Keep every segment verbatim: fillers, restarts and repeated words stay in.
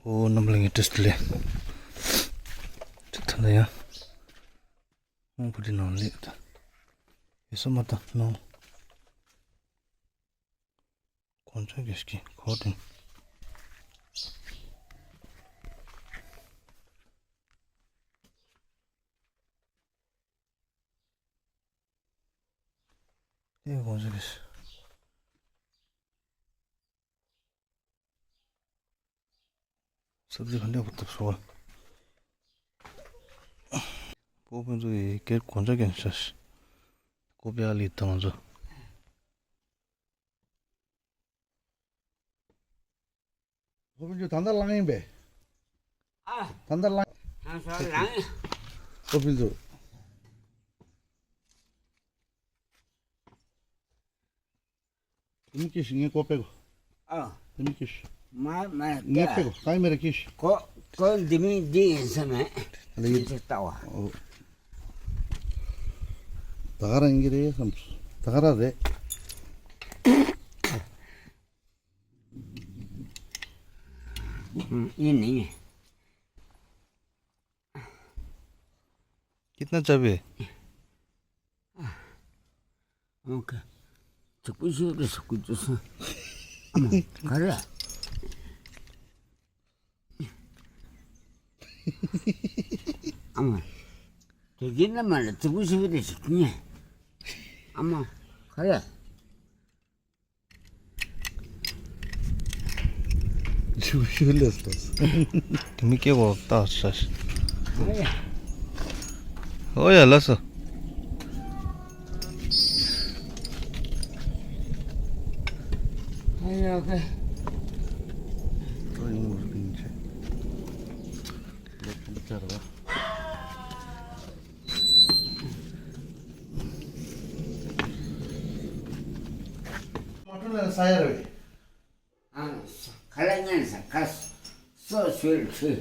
ཨོ་རྣམ་པ་ལྷན་རྒྱས་བཀྲ་ཤིས་བདེ་ལེགས། ད་ལྟ་ཡང་ཧོང་བུ་དེ་ནང་སླེབས་ད། ཡོད་ས་མ་ད་ནང་། གོང་ཆ་གེ་སྐྱེ་གོ་དེ། དེ་གོང་ཆ་གེ་སྐྱེ། སབ་ཇི་ག་འདྲ་བུ་ཐུབ་སོང་བ། པོ་ཕན་ཚུ་ཡི་སྐད་གོང་ཆ་གེ་ཤ་ཤ། ཀོ་པི་ཨ་ལི་དང་ཚོ། ཧོ་པིན་ཅུ་ད་ལྟ་ལངས་ཡིན་པས། ཨ། ད་ལྟ་ལངས། ཨ་ཤོ་ལངས། ཧོ་པིན་ཅུ། དེ་མི་སྐྱེ་ཞིག་ངས་ཀོ་པེ་གོ། ཨ། དེ་མི་སྐྱེ་ཞིག་མ་མ་ངས་པེ་གོ། ཀ་ཡི་མེ་ར་སྐྱེ་ཞིག་གོ་གོ་འདི་མི་འདི་ཡིན་ས་མེད། ཨ་ལེ་ཡིན། འདི་ལྟ་བ། ཨོ། ད་ག་རང་ཡིན་གྱི་རེད་བསམ། ད་ག་རང་རེད། ཨུམ། ཡིན་ནི། कितना चाबी? ཨོ་ཁེ། ཅིག་པུ་ཤུ་རེ་སུ་ཀུ་ཅུ་སུ། ཨ་མ། ག་རེ། ཨ་མ། དེ་གི་ན་མ་ལ་ཅིག་པུ་ཤུ་རེ་ཞིག་ཉེ། ཨ་མ། ག་རེ། ཞུ་ཞུ་ལས་ལས། དེ་མི་སྐྱེ་བོ་ལྟ་ས། ཨོ་ཡ་ལ་སོ། ཨ་ཡ་ཁེ། ཨོ་ཡ་ངོ་སྤྲིན་ཆེ། ལོ་ཁམས་ཆར་བ། མ་ཐུན་ལ་ས་ཡ་རེད། ཨང་། ཁ་ལ་ཉན་ས་ཁ། སོ་ཤུལ་ཁྲུ།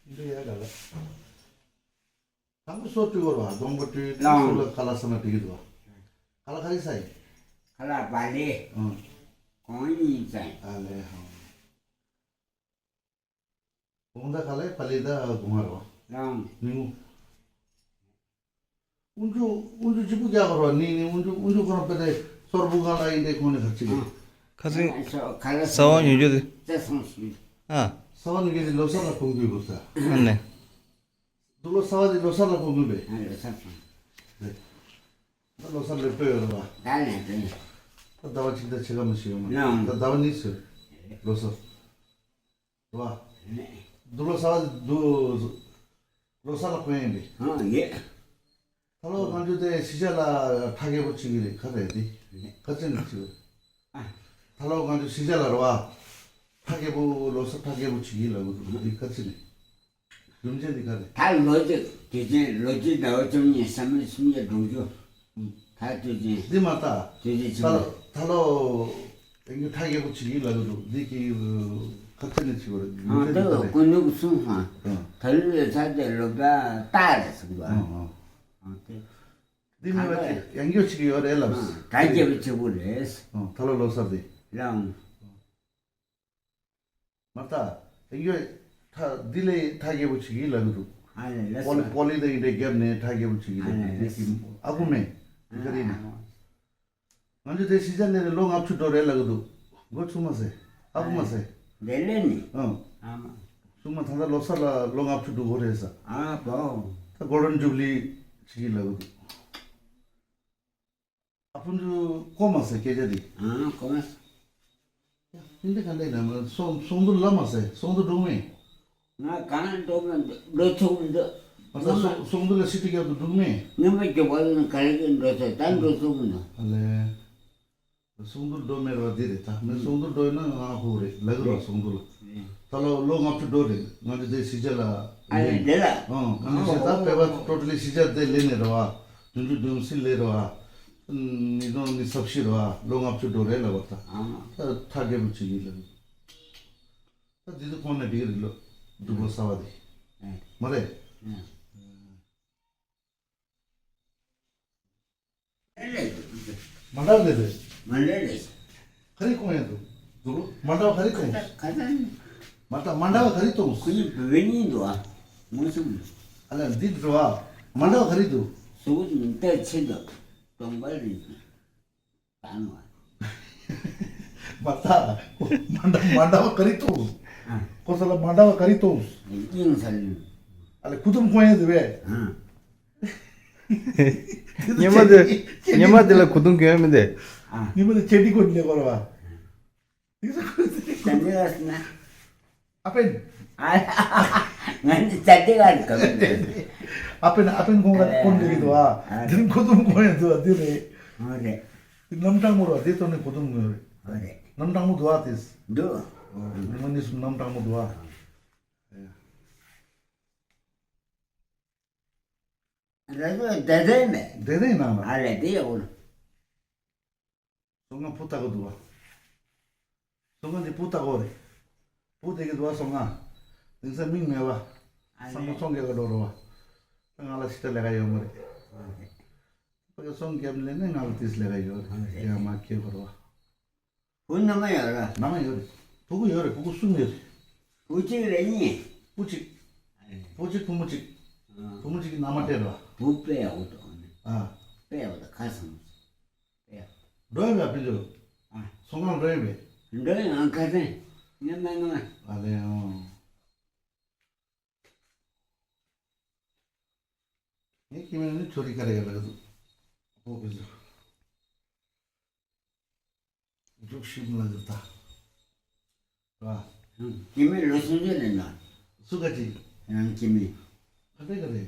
འདི་ཡ་ག་ལ། དང་པོ་སོ་བཀྲུ་བར་བ་སྡོང་པོ་བཀྲུས་ལའང་སོ་ལ་ཁ་ལ་ས་ན་བྲིས་འདུག་ཁ་ལ་ཁ་ལི་ས་ཡིན། ཁ་ལ་པ་ལི། ཨང་། གོང་ཡིན་ཙང་། ཨ་ལེ་ཧང་། དགོང་དག་ག་ལེ་པ་ལི་ད་དགོང་ང་རོ། རང་། ནི་ངུ། ཨུན་ཅུ་ཨུན་ཅུ་གཅིག་པུ་རྒྱག་གོ་རོ་ནི་ནི་ཨུན་ཅུ་ཨུན་ཅུ་ཁོ་རང་པེ་ཏེ་སོར་བུ་གང་ལ་ཡིན་ཏེ་ཁོང་ནི་ཁ་ཅིག་ཁ་སང་ས་བ་ཉུང་རྒྱུ་དེ། ཨ། ས་བ་ཉུང་རྒྱུ་དེ་ལོ་གསར་ལ་ཕུང་དུས་གོ་ས། ཨ་ནི། དུ་ལོ་ས་བ་དེ་ལོ་གསར་ལ་ཕུང་དུས་པས། ཨ་ལོ་གསར་ཕུང་། ད་ལོ་གསར་ལེ་པོ་ཡོད་རེད་པ། ད་ལེ་པོ་ཡོད། ད་ཟླ་བ་གཅིག་ད་ཕྱེད་ཀ་མ་ཞིག་ཡོད་མ་རེད། ད་ཟླ་བ་གཉིས་ཟེར། ལོ་གསར། རེད་པ། དུ་ལོ་ས་བ་དུ་ལོ་གསར་ལ་ཕུང་ཡིན་པས། ཨ་ཡེ། ད་ལོ་ང་ཚོ་དེ་ཕྱི་རྒྱལ་ལ་ཁྲ་རྒྱལ་པོ་བྱེད་ཀྱི་རེད་ག་རེད་དེ། ག་ཚོད་ནས་བྱེད། ཨ། ད་ལོ་ང་ཚོ་ཕྱི་རྒྱལ་ལ་རེད་པ། ཁྲ་རྒྱལ་པོ་ལོ་གསར་ཁྲ་རྒྱལ་པོ་བྱེད་ཀྱི་ལབ་གི་འདུག་འདི་ག་ཚོད་ནས། རྒྱུ་མཚན་འདི་ག་རེད། ད་ལོ་གཅིག་དུས་ཆེན་ལོ་གཅིག་ཟླ་བ་བཅུ་གཉིས་ས་མིན་སུམ་བརྒྱ་དྲུག་ཅུ། ད་དུས་ཆེན། འདི་མ་ད། དུས་ཆེན་ཆེན་པོ། ད་ལོ་ད་ལོ་ཡང་ཁྲ་རྒྱལ་པོ་བྱེད་ཀྱི་ལབ་གི་འདུག་འདི་གི་ག་ཚོད་ནས་བྱེད་དགོས་རེད། རྒྱུ་མཚན་འདི་ག་རེད། སྐུ་ནུ་གསུངས་སོང་། ད་ལོ་ཡོད་ཚད་དེ་ལོ་ཟླ་སྟག་རེད་གསུངས་པ། ཨ་ཨ། ཨ་དེ། འདི་མིན་པ་ཅིག་ཡང་སྐྱོ་ཅིག་ཡོད་རེད་ལབ། ད་རྒྱལ་པོ་ཆེ་པོ་རེད། ད་ལོ་ལོ་གསར་དེ། ལའང་། མ་ད། ཡང་སྐྱོ། ད་འདི་ལས་ད་རྒྱལ་པོ་ཅིག་ཡིན་ལབ་གི་འདུག་ཨ་ལས་ལས་པོ་ལི་པོ་ལི་དེ་ཡིན་དེ་རྒྱབ་ནས་ད་རྒྱལ་པོ་ཅིག་ཡིན་ལབ་གི་འདུག་ཨ་ཁུ་མེ། འདི་ག་རེ་ཡིན་ན། ང་ཚོ་དེ་ཕྱི་རྒྱལ་ནས་ལོ་ལྔ་བཅུ་འགྲོ་རེད་ལབ་གི་འདུག་མགོ་ཚུགས་མ་ཟེར། ཨ་ཁུ་མ་ཟེར། ལེ་ལེ་ནི། ཨང་། ཨ་མ། གསུང་མ་ད་ལྟ་ལོ་གསར་ལ་ལོ་ལྔ་བཅུ་འགྲོ་གི་རེད་ས། ཨ་བོ། ད་གོལ་ཌན་ཇུ་བི་ལི་བྱེད་ཀྱི་ལབ་གི་འདུག་ཨ་ཕུན་ཚུ་གོ་མ་ཟེར་སྐད་ཆ་འདི། ཨ་གོ་མ་ཟེར། ཡིན་འདི་ག་འདྲ་ན་མ་སོང་སོང་དུ་ལ་མ་ཟེར་སོང་དུ་འགྲོ་མེད། ང་གང་འགྲོ་མི་འགྲོ་ཐུབ་མི་འདུག་ང་ཚོ་སོང་སོང་དུ་ལ་ཤི་ཏི་རྒྱབ་ཏུ་འགྲོ་མེད། ངས་མ་རྒྱབ་པ་ཡིན་ག་རེ་གི་འགྲོ་ཐུབ་ད་འགྲོ་ཐུབ་མི་འདུག་ཨ་ལས། སོང་དུ་འགྲོ་མེད་ར་འདི་རེད་ད་མི་སོང་དུ་འགྲོ་ཡིན་ན་ང་ཧུ་རེད་ལ་གི་ར་སོང་དུ་ལ་ད་ལོ་ལོ་ལྔ་བཅུ་འགྲོ་རེད་ང་ཚོ་དེ་ཕྱི་རྒྱལ་ལ་ཨ་ལས་འདི་ལ་ཨང་ང་ཚོ་ཞེ་ད་པེ་པ་ཊོ་ཊ་ལི་ཕྱི་རྒྱལ་དེ་ལེན་ནས་ར་བ་བདུན་ཅུ་བདུན་ཅུ་ལས་ར་བ་ཉིས་སྟོང་ཉི་ཤུ་རྩ་བཞི་ར་བ་ལོ་ལྔ་བཅུ་འགྲོ་རེད་ལ་བ་ད་ད་ཐ་རྒྱལ་པོ་བྱེད་ཀྱི་ལ་ད་འདི་ཚོ་ཁོང་ནས་འགྲིག་གི་རེད་ལོ་འདུག་ལོ་གསར་བ་དེ་མ་རེད། མ་འདྲ་རེད་རེད། མ་འདྲ་རེད། ག་རེ་གོང་ཡང་འདུག་འདུག་མ་འདྲ་བ་ག་རེ་གཏོང་། ཁ་ཁ་ཚ་ནི། མ་འདྲ་མ་འདྲ་བ་ག་རེ་གཏོང་། ཁོ་གཉིས་བོད་པའི་གཉིས་འདུག་ཨ། ངོ་ཤེས་མི་འདུག་ཨ་ལ་འདི་འགྲོ་ཨ། མ་འདྲ་བ་ག་རེ་འདུག་སུ་གུ་ནི་ལྟ་ཆེ་འདུག་གདོང་པ་རིང་འདུག་ད་ནོ། མ་ད། མ་འདྲ་མ་འདྲ་བ་ག་རེ་གཏོང་། ཨ། ཁོ་ས་ལ་མ་འདྲ་བ་ག་རེ་གཏོང་། དབྱིངས་ས་ལུས། ཨ་ལ་ཁུ་ཐུམ་ཁོང་ཡང་དེ་བས། ཨ། ཉི་མ་དེ། ཉི་མ་དེ་ལ་གོ་དུང་གྱོན་མི་འདུག་ཨ། ཉི་མ་དེ་ཆེ་ཏི་ཀོ་ནི་ལས་གོ་ར་བ། དེ་ས་ཁོ་ཚེ་ད་ནི་ལ་སི་ན། ཨ་པེན། ཨ། ང་ནི་ད་དེ་ག་རི་ག་མི་འདུག་ཨ་པེན་ཨ་པེན་ཁོང་ག་ཀོན་ལེ་གི་དུ་ཨ། ཨ། དེ་རིང་ཁོ་དུང་ཁོང་ཡང་དུ་ཨ་དེ་རེད། ཨ་རེད། དེ་རྣམ་གྲངས་མོ་ར་དེ་ཚོ་ནི་གོ་དུང་མོ་རེད། ཨ་རེད། རྣམ་གྲངས་མོ་དུ་ཨ་དེ། འདུག་ཨོ། ཉི་མ་ནི་སུ་རྣམ་གྲངས་མོ་དུ་ཨ། ར་ཇོ་དེ་དེ་མེད། དེ་དེ་ནང་ལ། ཨ་རེད་དེ་ཡོད། སོ་ང་བུ་ལྟ་གི་འདུག་བ། སོ་ང་འདི་བུ་ལྟ་གོ་རེད། བུ་བསྡད་ཀྱི་འདུག་བ་སོ་ང་། དེང་སང་མིག་མེད་བ། ཨ་ཚང་མ་ལས་ཚོང་རྒྱག་ག་འགྲོ་རོ་བ། ད་ང་ལ་ཕྱི་ལྟ་ལས་ཀ་ཡོད་མ་རེད། ཨ་ལས། ཕ་གི་ཚོང་རྒྱབ་ལས་ནས་ང་ལ་དེས་ལས་ཀ་ཡོད་རེད། ཨ་ལས། ཡ་མ་ཁྱེད་གོ་རོ་བ། བུ་ནང་མ་ཡོད་ར། ནང་མ་ཡོད་རེད། ཕྲུ་གུ་ཡོད་རེད། ཕྲུ་གུ་གསུམ་ཡོད་རེད། བུ་གཅིག་རེད་གཉིས། བུ་གཅིག་ཨ་ལས། བུ་གཅིག་བུ་མོ་གཅིག་ཨ། བུ་མོ་གཅིག་གི་མནའ་མ་སྤྲད་ར། བུ་དཔེ་ཡག་པོ་འདུག་ཨ་ནི། ཨ། དཔེ་ཡག་པོ་འདུག་ཁ་སང་། དཔེ་ཡག་འགྲོ་ཡོད་པས་ཕན་ཚུན། ཨ། ཚོང་ཁང་འགྲོ་ཡོད་པས། འགྲོ་ཡོད་ཨང་ཁ་སང་། ངས་མ་ནོ། ཨ་ལས་ཨང་། ངས་ཁྱིམ་ནས་ནི་ཁྱོད་རིག་ག་རེ་ག་རེ་འདུག་ཨོ་ཕན་ཚུན། འཇུག་ཤིབ་ལ་འཇུག་ད། ར། སྐྱེ་དམན་ལོ་སུམ་ཅུ་ལས་འདས། སུ་ག་ཅིག་རང་སྐྱེ་དམན། ག་རེ་ག་རེ།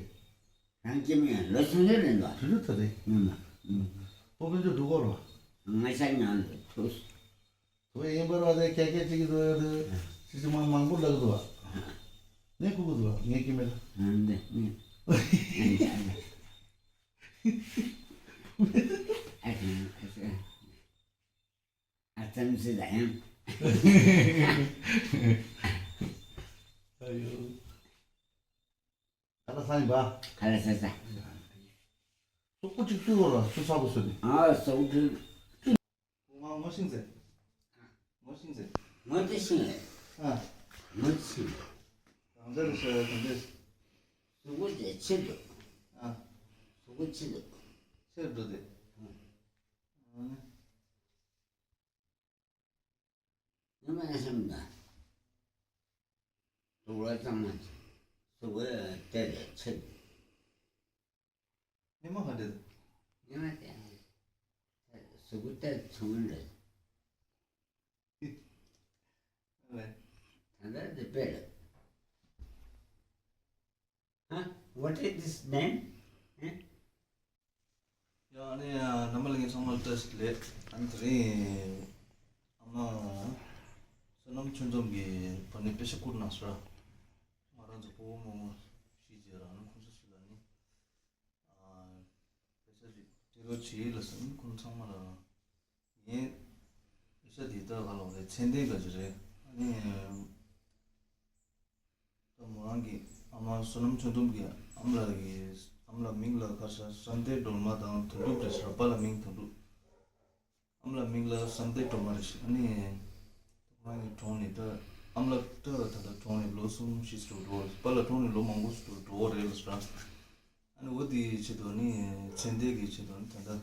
རང་སྐྱེ་དམན་ལོ་སུམ་ཅུ་ལས་འདས། དུས་ཚོད་ད་རེད། ངོ་མ། ཨུ། ཕོ་ཕན་ཚུན་འགྲོ་གོ་རོ། ང་ཤ་ཉང་དུ་ཐུག་དུ་ཡིན་པར་བ་དེ་ཁྱད་ཁྱད་ཅིག་གི་དུ་ཡོད་དུ། ཅི་ཅི་མང་མང་པོ་ལག་དུ་བ། ངས་ཁུ་གུ་དུ་བ་ངས་སྐྱེ་དམན་ལ། ཨ་འདི་ངས། ཨ་ཙམ་ཟེར་ད་ཡང་། ཨ་ཡོ། ཁ་ལ་ས་ཡིན་པ། ཁ་ལ་ས་ས། སོག་པོ་གཅིག་བཏུལ་བ་ལ་སུ་ས་པོ་སོ་ནི། ཨ་སོག་པོ། ང་ངོ་ཤིང་ཟེར། ངོ་ཤིང་ཟེར། ངོ་དེ་ཤིང་ལས། ཨ། ངོ་དེ་ཤིང་ལས། གང་འདྲ་རེད་ཤག་གང་འདྲ། སོག་པོ་དེ་ཆེ་འདུག་ཨ། སོག་པོ་ཆེ་འདུག་ཆེར་འགྲོ་དེ། ཨ་ནི། ཉི་མ་ནས་སེམས་དང་། སུ་བ་ཙམ་མ་སུ་བ་དེ་རེད་ཆེ། ཉི་མ་ག་འདྲ། ཉི་མ་དེ་སུ་བ་དེ་ཆུང་རེད། ད་ལྟ་དེ་དཔེ་རེད། ཧ། What is this name? ཧ། ཡ་ཨ་ནི་རྣམ་པ་ལྷན་རྒྱས་ཚང་མ་ལ་བཀྲ་ཤིས་བདེ་ལེགས། ཨ་ནི་དེ་རིང་ཨ་མ་བསོད་ནམས་ཆོས་འཛོམས་ཀྱིས་བར་ནས་པེ་ཤ་བསྐུར་གནང་སོང་། ང་རང་ཚོ་སྤོ་བོ་རྨོ་མོ་བཞི་བྱས་རང་ཁོང་ཚོ་ཞིག་ལ་ནི་པེ་ཤ་ཅིག་སྤྲད་རོགས་བྱེད་ལ་ཟེར། ཁོང་ཚང་མ་ལ་ངས་པེ་ཤ་འདི་ལྟ་ག་ལོག་རེད། མཚན་ལྡན་ག་ཅིག་རེད། ཨ་ནི། ད་མོ་རང་གི་ཨ་མ་བསོད་ནམས་ཆོས་འཛོམས་ཀྱི་ཨ་མ་ལགས་ཀྱི་ཨ་མ་ལགས་མིང་ལ་ག་ས་བསམ་གཏན་སྒྲོལ་མ་དང་དོན་གྲུབ་རེད་ཟེར། པཱ་ལགས་མིང་དོན་གྲུབ། ཨ་མ་ལགས་མིང་ལ་བསམ་གཏན་སྒྲོལ་མ་རེད་ཟེར། ཨ་ནི་མོ་རང་གི་གྲོངས་ནས་ད་ཨ་མ་ལགས་ད་ད་ལྟ་གྲོངས་ནས་ལོ་གསུམ་བཞི་ཙམ་འགྲོ་བ་རེད། པཱ་ལགས་གྲོངས་ནས་ལོ་མང་པོ་ཞིག་འགྲོ་བ་རེད་ལ་ཟེར། ཨ་ནི་འོ་དེའི་ཆེད་དུ་ནི་མཚན་ལྡན་གྱི་ཆེད་དུ་ནི་ད་ལྟ།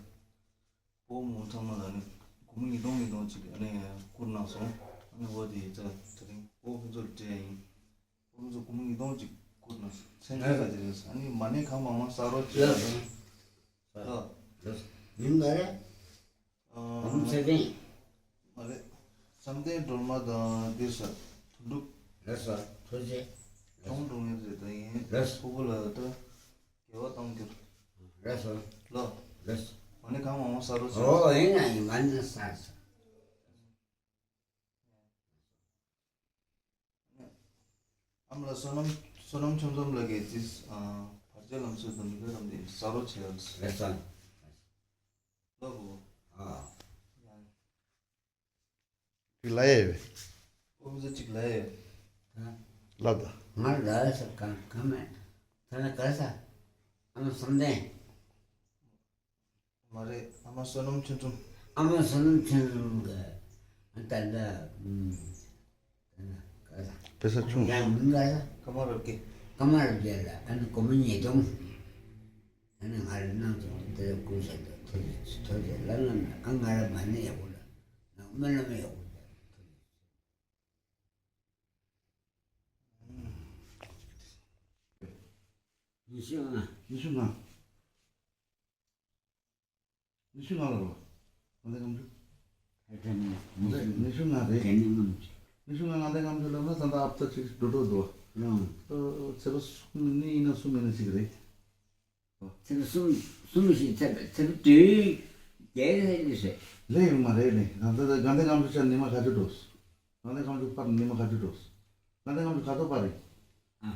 སྤོ་བོ་རྨོ་མོ་ཚང་མ་ལ་ནི་སྒོར་མོ་ཉིས་སྟོང་ཉིས་སྟོང་ཅིག་ཨ་ནི་བསྐུར་གནང་སོང་། ཨ་ནི་འོ་དེ་ད་དེ་རིང་སྤོ་བོ་ཕུན་ཚོགས་ལ་སྤྲད་ཡིན། སྤོ་བོ་ཕུན་ཚོགས་སྒོར་མོ་ཉིས་སྟོང་ཅིག་བསྐུར་གནང་སོང་། མཚན་ལྡན་ལ་དེ་རིང་ཨ་ནི་མ་ཎི་གང་མང་མང་བསགས་རོགས་བྱས། ལགས་སོ། ལགས། ལགས་སོ། མིང་ག་རེ། ཨ། སྒོར་མོ་ཚེ་བརྟན། མ་རེད། བསམ་གཏན་སྒྲོལ་མ་དང་འདིར་ས་དོན་གྲུབ། ལགས་སོ། ཐུགས་རྗེ་ཆེ། གྲོངས་འགྲོ་ངེས་རེད། ད་ཡིན། ལགས་སོ། སྤོ་བོ་ལ་ད། དགེ་བ་གཏོང་རྒྱུར། ལགས་སོ། ལོ། ལགས་སོ། མ་ཎི་གང་མང་མང་བསགས་རོགས་བྱོས། ཨོ་ཡིན་ན་ཡིན། མ་ཎི་བསགས་སོ། ཨ་མ་ལགས་བསོད་ནམས་བསོད་ནམས་ཆོས་འཛོམས་ལགས་ཀྱིས་ཅིས་བར་ཆད་ལམ་སྲོལ་དང་མི་དགེ་རམ་འདི་བསགས་རོགས་བྱས་ལ། ལགས་སོ། ལོ་བོ། ཨ། ཡང་། ཅིག་ལ་ཡེ། ཨོ་ཟེར་ཅིག་ལ་ཡེ། ལབ་ད། ང་ལ་ཟེར་གང་གང་མེད། ད་ནི་ག་ས། ཨ་མ་བསམ་གཏན། མ་རེད། ཨ་མ་བསོད་ནམས་ཆོས་འཛོམས། ཨ་མ་བསོད་ནམས་ཆོས་འཛོམས་གི། ད་ལྟ་ཨུམ། ད་ན་ག་ས། བེ་ས་ཆུང་། ཡང་མིང་ག་ས། ཀ་མ་རོ་ཀེ། ཀ་མ་རོ་ཀེ་ལ་ཨ་ནི་སྒོར་མོ་ཉིས་སྟོང་། ཨ་ནི་ང་རེ་གནང་སོང་། དེ་ལ་ཀུན་བཤད་དོ། ཐོ་ཐོ་ལ་ལ་ན་ཨ་ང་རེ་མ་ནི་ཡག་པོ་ལ་ན་སྨོན་ལམ་ཡག་པོ་ལ། ཉི་ཤུ་ལྔ། ཉི་ཤུ་ལྔ། ཉི་ཤུ་ལྔ་ལ་རོ། ང་དེ་ངམ་ཆུ། ཨེ་དྲན་ནི། ཉི་ཤུ་ལྔ་རེད། དྲན་ནི་ངམ་ཆུ། ཉི་ཤུ་ལྔ། ང་དེ་ངམ་ཆུ་ལབ་ན་ད་ལྟ་ཨབ་ཙ་ཅིག་འགྲོ་འགྲོ་འདུག་རང་། ཨ། ཚེས་པ་གསུམ་ནི་ཡིན་ན་གསུམ་ཡིན་ན་ཅིག་རེད། ཚེས་པ་གསུམ་གསུམ་ཞིག་ཚེས་པ་ཚེས་པ་དུས་བརྒྱད་ལྷག་རེད། ལས་ཡོད་མ་རེད་ནི། ང་དེ་ང་དེ་ངམ་ཆུ་ཆ་ནི་མ་ག་ཆུ་འགྲོ། ང་དེ་ངམ་ཆུ་པར་ནི་མ་ག་ཆུ་འགྲོ། ང་དེ་ངམ་ཆུ་ག་ཐོ་པར་རེད། ཨ།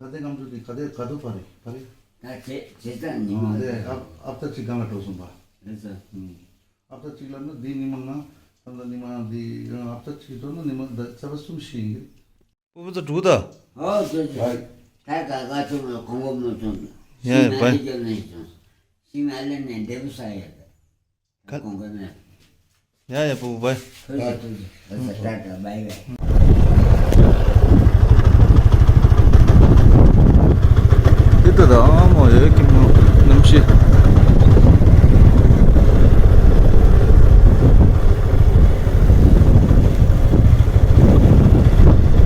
ག་དེ་ངམ་ཆུ་དེ་ག་དེ་ག་དུ་པར་རེད། པར་རེད། ད་ཇེ་ཇེ་ཙམ་ཉི་མ་ཨ། དེ་ཨབ་ཨབ་ཙ་ཅིག་སྒང་ལ་འགྲོ་སོང་པ། རེད་ས། ཨུམ། ཨབ་ཙ་ཅིག་ལབ་ན་དེ་ཉི་མ་ང་ད་ལྟ་ཉི་མ་དེ་ཨབ་ཙ་ཅིག་འགྲོ་ན་ཉི་མ་ད་ཚེས་པ་གསུམ་ཞིག་ཡིན་གི། སྤོ་བོ་ཚོ་འགྲོ་ད། ཨོ་ཙོ་ཙོ། ད་ག་ག་ཚོ་ང་གོང་གོ་མོ་ཚོ་ཡ་ཤིང་ཡ་ནང་བའི་ལས་ཀྱང་ནས་སོང་། ཤིང་ནང་ལས་ནས་འདེབས་ས་ཡ་ད། ག་གོང་གོ་མེད། ཡ་ཡ། སྤོ་བོ་བའི། ཐུགས་རྗེ་ཐུགས་རྗེ། ཨ་ས་ཏྲ་ཏྲ་བའི་བའི། དེ་ལྟ་དང་མོ་ཡོད་ཀྱི་མོ་གནམ་གཤིས།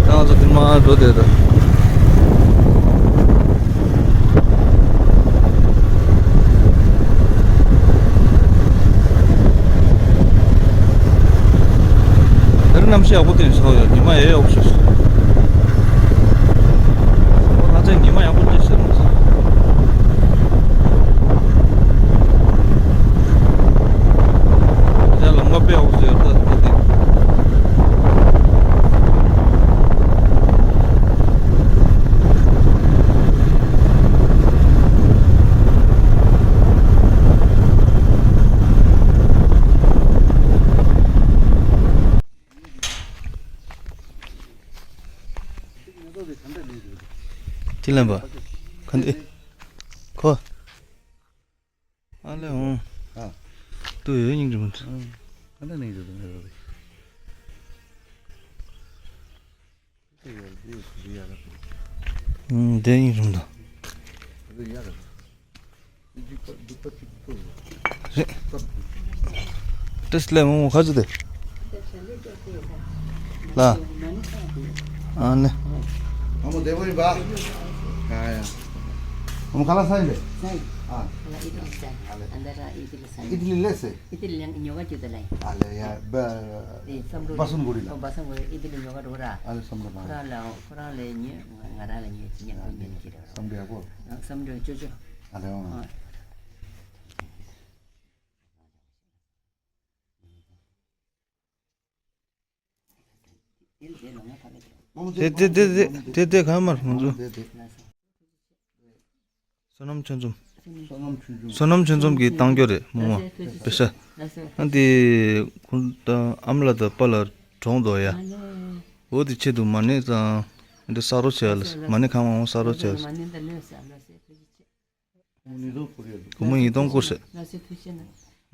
ད་ང་ཚོ་དེ་མར་འགྲོ་བསྡད་ད། དེར་གནམ་གཤིས་ཡག་པོ་བསྟན་སོང་ཡོད། ཉི་མ་ཡལ་ཡག་པོ་ཞིག་སོང་། ང་ཚོས་ཉི་མ་ཡག་པོ་སྐྱེལ་ཤེས་མ་སོང་། ཡ་ལམ་ཁ་དཔེ་ཡག་པོ་བཟོས་ཡོད་ད་ལྟ་དེ། དེ་ལན་པ། ག་འདི། ཁོ། ཨ་ལེ་འོང་། ཨ། ཏུ་ཡོད་སྙིང་རྗེ་མོ། ཨ་ལེ་སྙིང་རྗེ་མོ། ཨུམ། དེ་སྙིང་རྗེ་མོ་དང་། རེད། ཏེས་ལེ་མོ་མོ་ཁ་ཅི་དེ། ལ། ཨ་ནི། ཨ་མོ་བདེ་པོ་ཡིན་པ། ཨ་ཡ། ཨ་མོ་ཁ་ལག་ཟ་ཡིན་པས། ཨ། ཨི་ཏི་ལི་ལས་སེ། ཨི་ཏི་ལི་ལས་སེ། ཨི་ཏི་ལི་ཉོ་ག་ཅུ་ད་ལ་ཡིན། ཨ་ལེ་ཡ་བ། བ་སུན་གུ་རི་ལ། བ་སུན་གུ་རི། ཨི་ཏི་ལི་ཉོ་ག་འགྲོ་ར། ཨ་ལེ་བསམ་བློ་མ། ཁོ་རང་ལ་ཁོ་རང་ལ་ཉོས། ང་རང་ལ་ཉོས། ཉམས་པོ་ཉོས་ཀྱི་རེད། བསམ་བློ་ཡག་པོ། བསམ་བློ་ཅོ་ཅོ། ཨ་ལེ་འོང་། དེ་དེ་དེ་དེ་དེ་གང་མར་ང་ཚོ། བསོད་ནམས་ཆོས་འཛོམས། བསོད་ནམས་ཆོས་འཛོམས་ཀྱིས་བཏང་རྒྱུ་རེད་མོ་མ། པེ་ས། ཨ་འདི་ཁོང་དང་ཨ་མ་ལགས་དང་པཱ་ལགས་གྲོངས་འདུག་ཡ། འོ་དེ་ཆེད་དུ་མ་ཎི་དང་འདི་གསར་རོ་བྱས་ལ། མ་ཎི་ཁང་མ་འོང་གསར་རོ་བྱས་ལ། སྒོར་མོ་ཉིས་སྟོང་བསྐུར་ཟེར།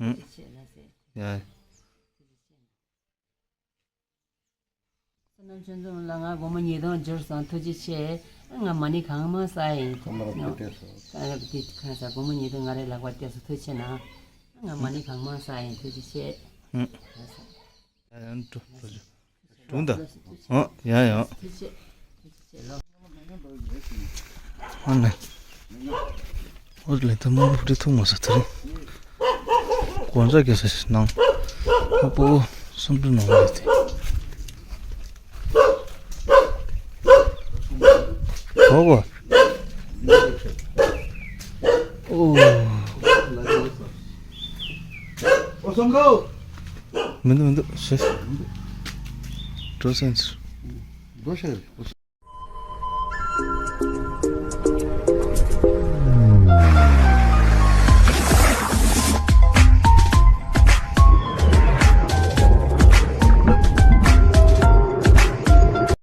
ཨུ། ཡ། བསོད་ནམས་ཆོས་འཛོམས་ལགས། ང་སྒོར་མོ་ཉིས་སྟོང་འབྱོར་སོང་། ཐུགས་རྗེ་ཆེ། ང་མ་ཎི་གང་མང་བསགས་ཡིན། ཁོ་མ་ར་ཁོ་སྤྲད་སོང་། ཨ་འདི་གང་ཟེར། སྒོར་མོ་ཉིས་སྟོང་ང་རའི་ལག་པར་སྤྲད་སོང་། ཐུགས་རྗེ་ཆེ་གནང་། ང་མ་ཎི་གང་མང་བསགས་ཡིན། ཐུགས་རྗེ་ཆེ། ཨུ། ཡ་ཡ་འགྲོ་འགྲོ་ཅིག་འགྲོ་ད། ཨ་ཡ་ཡ། ཐུགས་རྗེ་ཆེ། ཨ་ནི། ཨོ་ལེ་ད་མ་བུ་དེ་ཐུག་མ་ས་དེ་རིང་། གོང་ས་གེ་ས་ནང་། ཨ་པོ་སུམ་ཅུ་ནང་ལ་དེ། གོ་གོ། ཨོ། ཨོ་སུམ་ཅུ། མི་འདུག་མི་འདུག་ཤེས། འགྲོ་སེམས། འགྲོ་ཤེས།